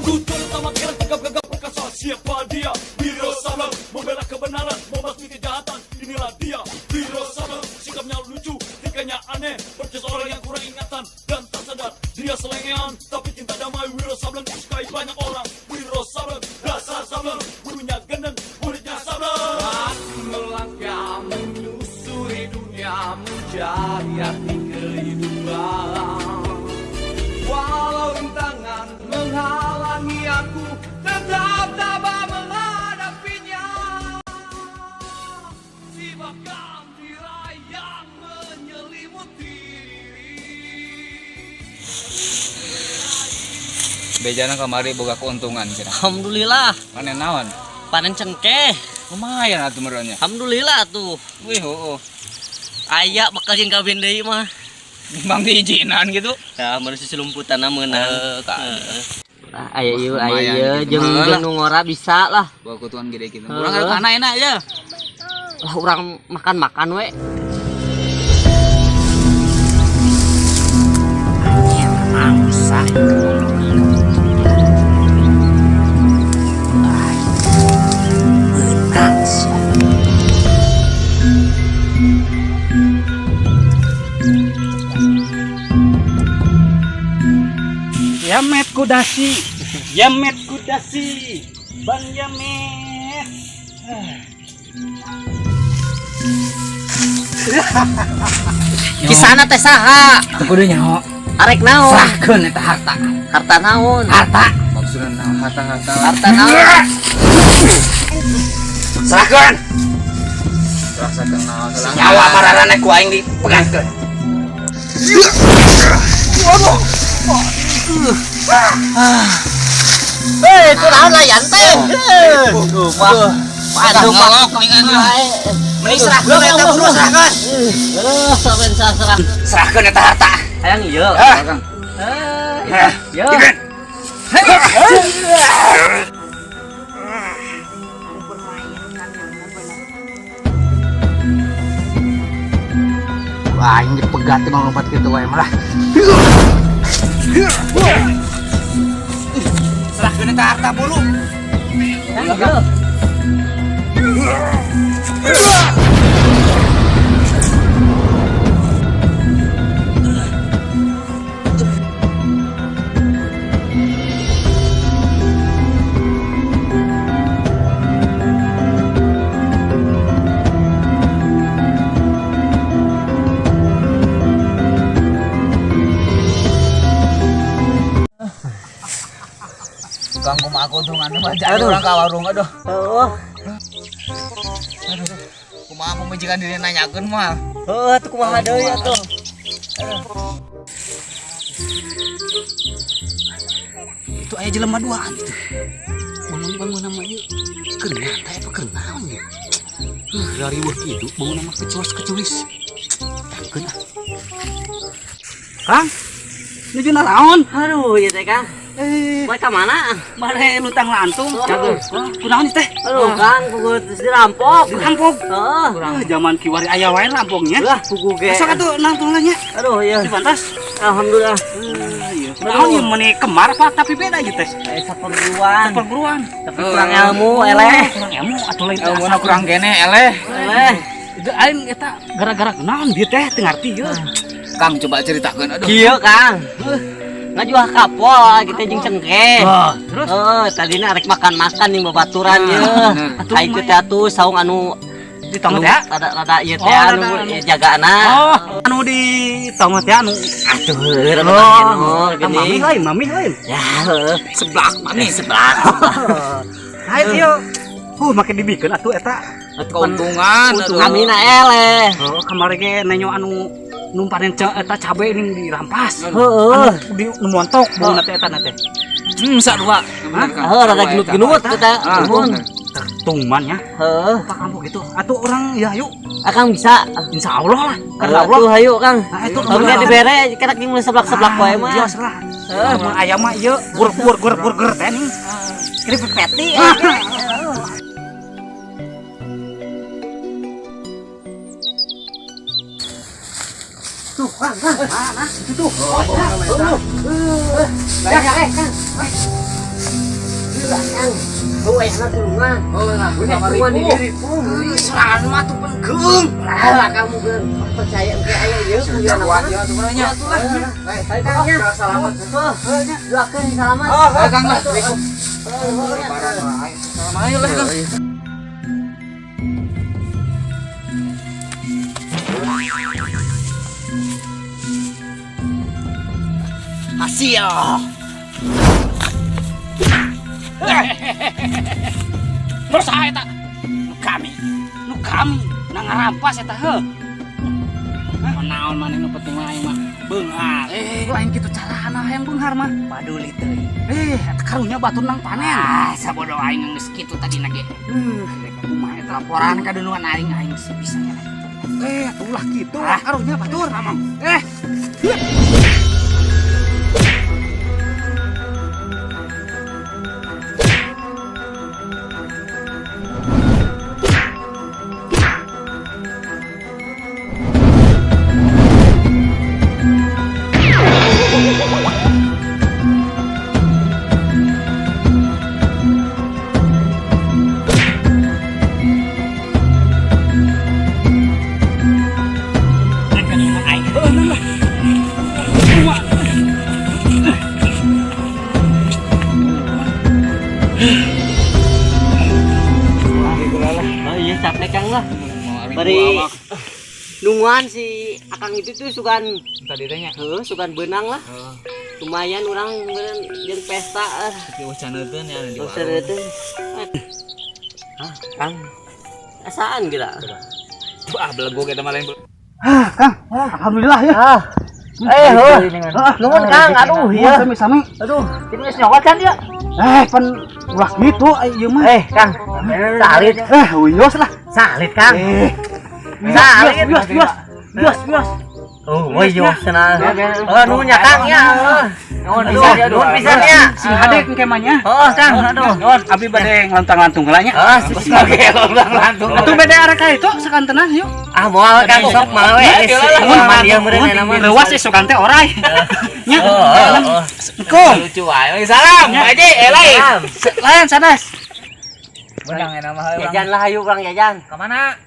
Tangguh terutama keren, tegap gagah perkasa. Siapa dia? Wiro Sableng, membela kebenaran, membasmi kejahatan. Inilah dia, Wiro Sableng. Sikapnya lucu, tingkahnya aneh, persis orang yang kurang ingatan dan tak sadar. Dia selengean, tapi cinta damai. Wiro Sableng disukai banyak orang. Wiro Sableng, dasar Sableng, gurunya gendeng, muridnya sableng. Aku melangkah menyusuri dunia, mencari arti kehidupan. Walau rintangan menghalangi aku, tetap tabah menghadapinya. Siapkan tirai yang menyelimuti diri. Bejana kamari boga keuntungan kira. Alhamdulillah, Panen naon? Panen cengkeh. Lumayan atuh meureunnya. Alhamdulillah tuh. Wih, heueuh. Aya bakal jeung kawin deui mah. Bang diizinan gitu. Ya, manusia selumputan meunang. Ka. Aya ieu, aya Lumayan ieu gitu. jeung Heeh jeung nu ngora bisa lah. Boga keuntungan gede gitu. Heeh. Urang ada kana enak ya. Lah urang makan-makan we. Angsa. Yamet kudasi, Yamet kudasi, Bang Yamet. Kisana teh saha? Teu kudu nyaho. Arek naon? Serahkeun eta harta. Harta naon? Harta. Maksudna naon harta-harta? Harta naon? Serahkeun. Rasakeun naon? Nyawa mararane ku aing dipegaskeun. Hei, itu naon layan teh? Wah. Aduh, Pak. Mending serahkeun eta buru serahkeun. Aduh, sampean serah. Serahkeun eta harta. Hayang ieu. Ah. Kang. Eh, yo. Wah, aing dipegat mah lompat kitu wae malah. Serahkeun eta harta buru. Hayang ieu. Kang kumaha keuntungan mah jadi urang ka warung aduh. Heeh. Aduh. Kumaha pemajikan diri nanyakeun mah. Heeh, tuh kumaha deui atuh. Itu aya jelema duaan itu. Bangun-bangun nama ieu. Kenal teh apa kenal nya? Dari riweuh kitu bangun nama keculis-keculis. Tangkeun ah. Kang, nuju naraon? Aduh, ieu teh Kang. Mau ka mana? Mare lutang lantung. Aduh. Kunaon teh? Aduh, Kang, pugu terus dirampok. Dirampok. Heeh. Zaman kiwari aya wae rampoknya. Lah, pugu ge. Sok atuh nangtung lah nya. Aduh, iya. Dipantas. Alhamdulillah. Iya. Naon ieu meuni kemar apa tapi beda ieu teh? Saperguruan. Saperguruan. Tapi kurang ilmu, eleh. Kurang ilmu atuh lain Ilmuna kurang kene eleh. Eleh. Itu aing eta gara-gara naon dieu teh teu ngarti ieu. Kang coba ceritakeun aduh. Kieu, Kang. Ngajual kapol gitu jeung cengkeh. Wah, terus Heeh, tadina arek makan-makan jeung babaturan Ah, ye. bener. Atuh itu teh atuh saung anu di tong teh? Rada ieu teh Oh, anu rada anu. jagaana. Oh, anu di tong teh anu. Atuh, rada anu Oh, mami gini. lain, mami lain. Ya, heuh. Seblak mami. Seblak. Nah, ieu. Make dibikeun atuh eta. Atuh kan Keuntungan aduh. Kamina eleh. Oh, kamari ge nenyo anu numpanin eta cabe ini dirampas. Heeh. Anu di nu montok bauna teh eta na teh. Sarua. Heuh, rada genut-genut eta. Ah, Nuhun. Tungman ya. Heuh. Apa kamu gitu? Atuh orang ya yuk. Akang bisa. Insya Allah lah. Karena Karena Allah. Allah hayu Kang. Nah, itu Oke dibere kena jeung seblak-seblak wae mah. Iya, lah. Heeh, ayam mah ieu burger burger burger teh nih. Keripik peti. Tuh, Kang, Kang. Mana? Itu tuh. Ya, Kang. Oh, aya tulungan. Oh, nah, Tulungan di diriku. Serangan mah tuh penggeung. Lah, kamu ge percaya ke aya ieu Jagoan ieu atuh nya. Kang nya. Salamat. Doakeun salamat. Oh, Kang lah. Ayo lah Kang. Hasil. Terus saya tak nu kami, nang ngarampas eta heuh. Naon maneh nu penting mah aing mah beunghar. Lain kitu carana hayang beunghar mah. Paduli teuing. Eta karunya batur nang panen. Ah, sabodo aing geus kitu tadi na ge. Rek Kumaha eta laporan ka dunuan aing aing geus bisa nya. Atulah kitu Ah. karunya batur. Amang. Oh iya capek Kang lah. Bari nungguan si Akang itu tuh sugan Tadi teh nya. heuh sugan beunang lah. Lumayan urang meureun jeung pesta eh. Tapi wacaneuteuun ya di Usah teh. Hah, Kang. Asaan gila. Tuh ah belegog eta mah lain. Kang, alhamdulillah ya. Heuh. Nuhun Kang, aduh iya. Sami-sami. Aduh, ini geus nyokot kan dia? Pan ulah kitu ieu mah. Kang. Salit. Wios lah. Salit, Kang. Salit. Wios, wios. Wios, wios. Oh, wios cenah. Oh, nuhun ya Kang ya. Nuhun Nuhun pisan ya. Sing hade engke mah nya. Oh, Kang, aduh. Nuhun, abi bade nglantang-lantung heula nya. Ah, Oke, lantung. Atuh bade arek ka itu sakantenan yuk. Ah, moal Kang sok mah we. Mun dia meureun enak mah. Leuwas isukan teh orai. Nya. Oh, oh. Assalamualaikum. Lucu wae. Salam, Pak Haji, lain. Lain sanes. Benang enak mah urang. Jajan lah ayo urang jajan. Ka mana?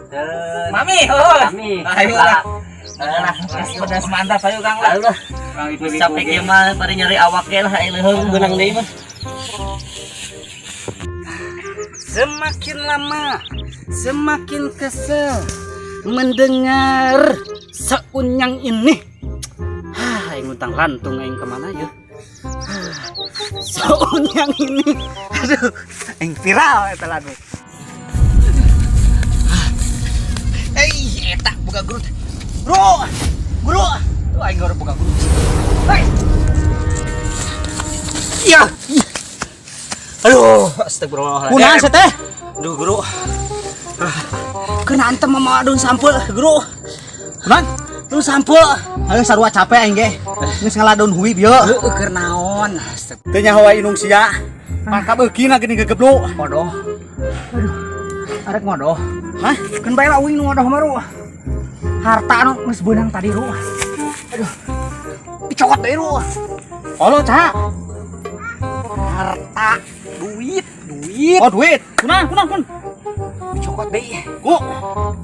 Mami. Mami, heuh. Mami. Ayo lah. Lah, pedas mantap ayo Kang lah. Ayo lah. Urang ibu-ibu. Sampai kieu mah pada nyari awak ge lah aya leuheung beunang deui mah. Semakin lama, semakin kesel mendengar seunyang ini. Hah, aing utang lantung aing kemana ya? Seunyang ini. Aduh, aing viral eta lagu. Eta buka guru. Bro, guru. Tuh aing baru buka guru. Hei. Iya. Aduh, astagfirullahaladzim. Kunaon sih teh? Aduh, guru. Kena antem mama daun sampeu, guru. Kunaon? Daun sampeu. Ayo sarua capek aing ge. Geus ngalah daun hui bieu. Heueuh keur naon? Teu nyaho wae indung sia. Mangka beukina geuning gegebluk. Ngodoh. Aduh. Arek ngodoh. Hah? Keun bae lah uing nu ngodoh mah, Ru. Harta anu geus beunang tadi, Ru. Aduh. Dicokot deui, Ru. Halo, Ca. Harta, duit, duit. Oh, duit. Kunaon, kunaon, kun. Dicokot deui. Ku,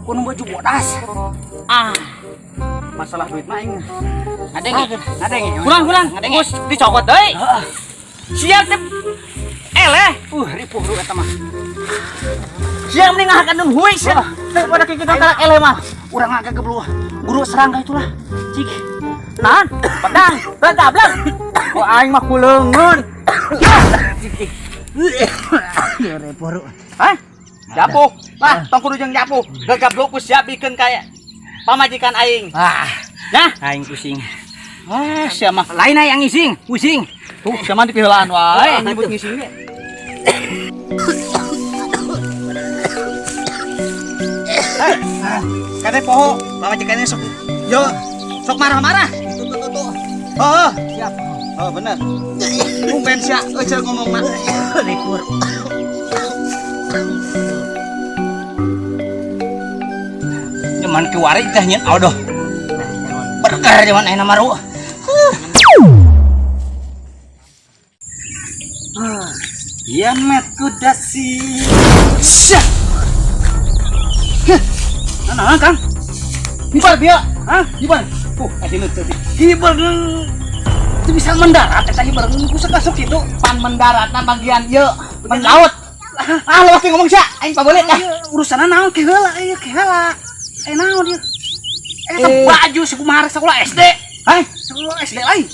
Ku nu baju bodas. Ah, masalah duit mah aing. Ngadenge, ngadenge. Kunaon, kunaon. Ngadenge. Geus dicokot deui. Siap teh. Eleh. Ripuh Ru eta mah. Sia mending ngahakan daun hui sia. Daripada kieu kita tarak eleh mah. Urang agak gebluk. Guru serangga itulah. Cik. Naon? Pedang, pedang. Ku aing mah kuleungeun. Ripuh, Ru. Hah? Japuh. Lah, tong kudu jeung japuh. Gegabluk ku siap bikeun kaya pamajikan aing. Ah, Nah, aing pusing. ah sia mah. Lain aing ngising, pusing. Tuh, sia mah dipiheulaan wae nyebut ngising ge. Kade poho, pamajikannya sok yo sok marah-marah. Tuh, tuh, tuh. Oh, Siap. oh bener. Tumben sia euceul ngomong mah. Ripuh. Zaman kiwari teh nyeun adoh. Berker zaman ayeuna mah, Ru. Ya met kudasi. Syah. Nah, Kang. Hibar dia. Hah? Hibar. Oh, ajeun teu. Hibar teu bisa mendarat eta hibar ku sakasuk kitu. Pan mendaratna bagian ieu, bagian laut. Ah, lu pasti ngomong sia, aing pabelit ah. Urusanna naon ke heula ieu ke heula. Eh naon ieu? Eta baju si kumaha sekolah SD. Hah? Sekolah SD lain.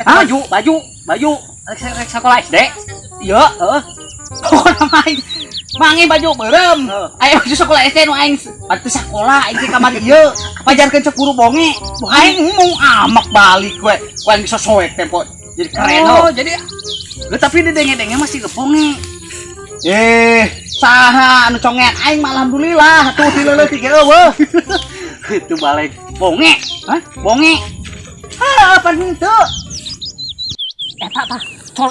Eta baju, baju, baju rek sekolah SD. Iya, heeh. Pokona mah aing mangi baju beureum. Aya baju sekolah SD nu aing pantes sekolah aing teh kamari ieu. Pajarkeun cek guru bonge. Aing mung amak balik we. Ku aing bisa soek tempo. Jadi keren oh, jadi tapi didenge-denge masih gebonge. Eh, saha anu conget aing mah alhamdulillah tuh dileuleut ge eueuh. Itu balik bonge. Hah? Bonge. Hah, apa henteu? Eta tah,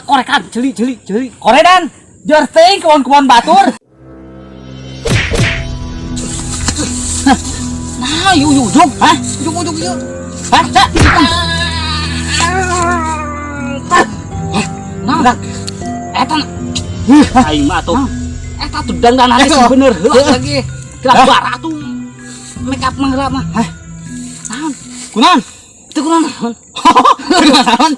korekan jeli jeli jeli. Koredan. Jor teuing kebon-kebon batur. Nah, yuk yuk ujung, hah? Ujung ujung yuk. Hah? Cak. Nah, eta aing mah atuh. Eta tuh dandanane sih bener heula lagi. Kira bara tuh make up mah heula mah. Hah? Naon? Kunaon? Teu kunaon? Kunaon?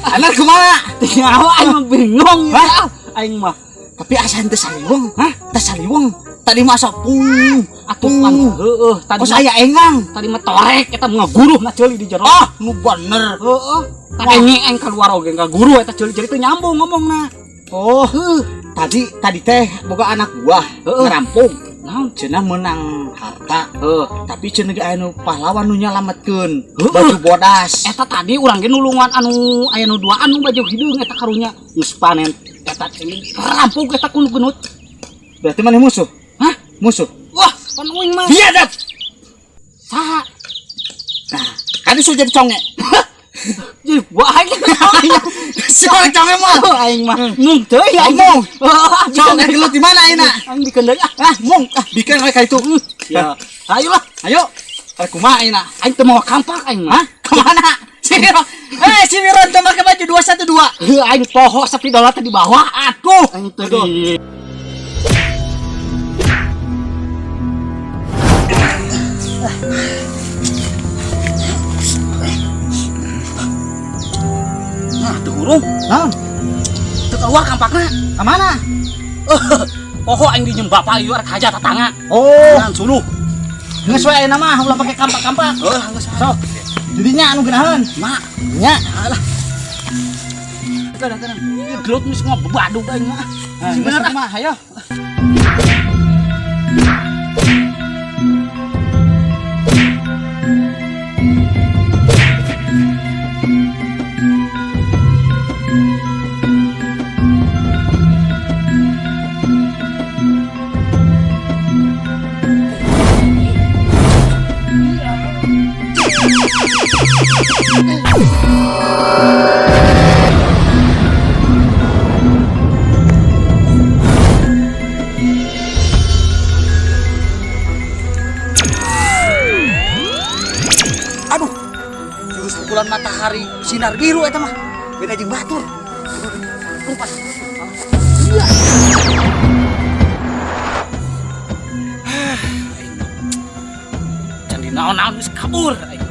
Anak kumaha? Nyawa aing mah bingung ya. Aing mah. Tapi asa henteu saliweng, hah? Teu saliweng. Tadi mah asa pung, atuh pan heueuh tadi kos aya engang. Tadi mah torek eta ngaguruh na ceuli di jero. Ah, nu bener. Heeh. Tadi aing keluar oge ngaguruh eta ceuli jadi teu nyambung ngomongna. Oh, tadi tadi teh boga anak buah ngerampung. Naon? Cenah menang harta. Heeh. Tapi cenah ge aya nu pahlawan nu nyalametkeun baju bodas. Eta tadi urang ge nulungan anu aya nu duaan nu baju hideung eta karunya geus panen. Eta ceuli rampung eta ku nu genut. Berarti maneh musuh? Hah? Musuh. Wah, pan uing mah. Biadab. Saha? Nah, kan sudah jadi conge. Jadi wah aing. Si conge mah. Aing mah. Mung teu ya aing. Mung. Conge gelut di mana ayeuna? Aing dikeun deui ah. Ah, mung. Ah, bikeun we ka itu. Ya. Ayo lah. Ayo. Arek kumaha ayeuna? Aing teu mau kampak aing mah. Hah? Kemana? Si Miron. Eh, si Miron teu make baju 212. Heuh, aing poho sapi dolar teh dibawa. Aduh. Aing teu di. Nah, teu hurung. Naon? Teu keluar kampakna. Ka mana? Poho aing di jeung bapak ieu arek hajat tetangga. Oh, Jangan suluh. Geus we ayeuna mah ulah pake kampak-kampak. Heuh, geus. Sok. Jadinya anu geunaheun. Mak, Nya. alah. Kadang-kadang ieu gelut geus ngabadug aing mah. Nah, Sing bener ah. mah, hayo. Aduh, jurus pukulan matahari sinar biru eta mah beda jeung batur. Lompat. Can di naon-naon geus kabur aing.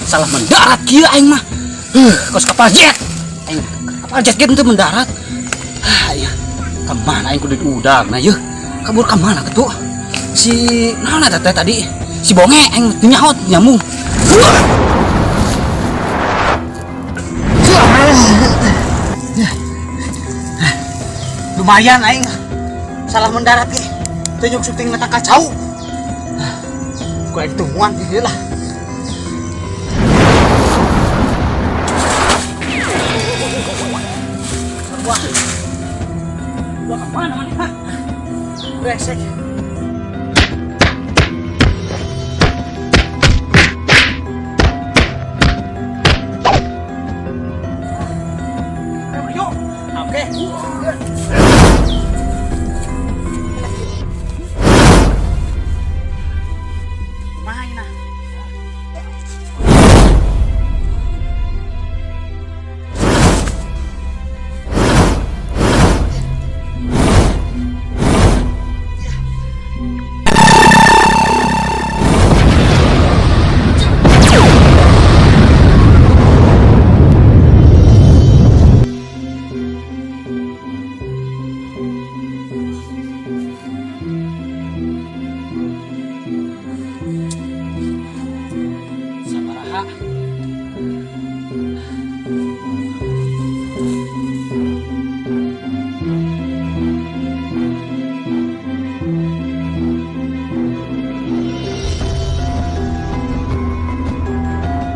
Salah mendarat kieu aing mah. Kos kapal jet. Aing kapal jet ge teu mendarat. Ah, iya. Kemana aing kudu diudang nah yeuh. Kabur ka mana ketu? Si naon eta teh tadi? Si bonge aing teu nyaho nyambung. Lumayan aing salah mendarat ge. Teu nyuk syuting mata kacau. Ku aing tungguan di dieu lah. Wah. Wah, kemana mana? Brengsek.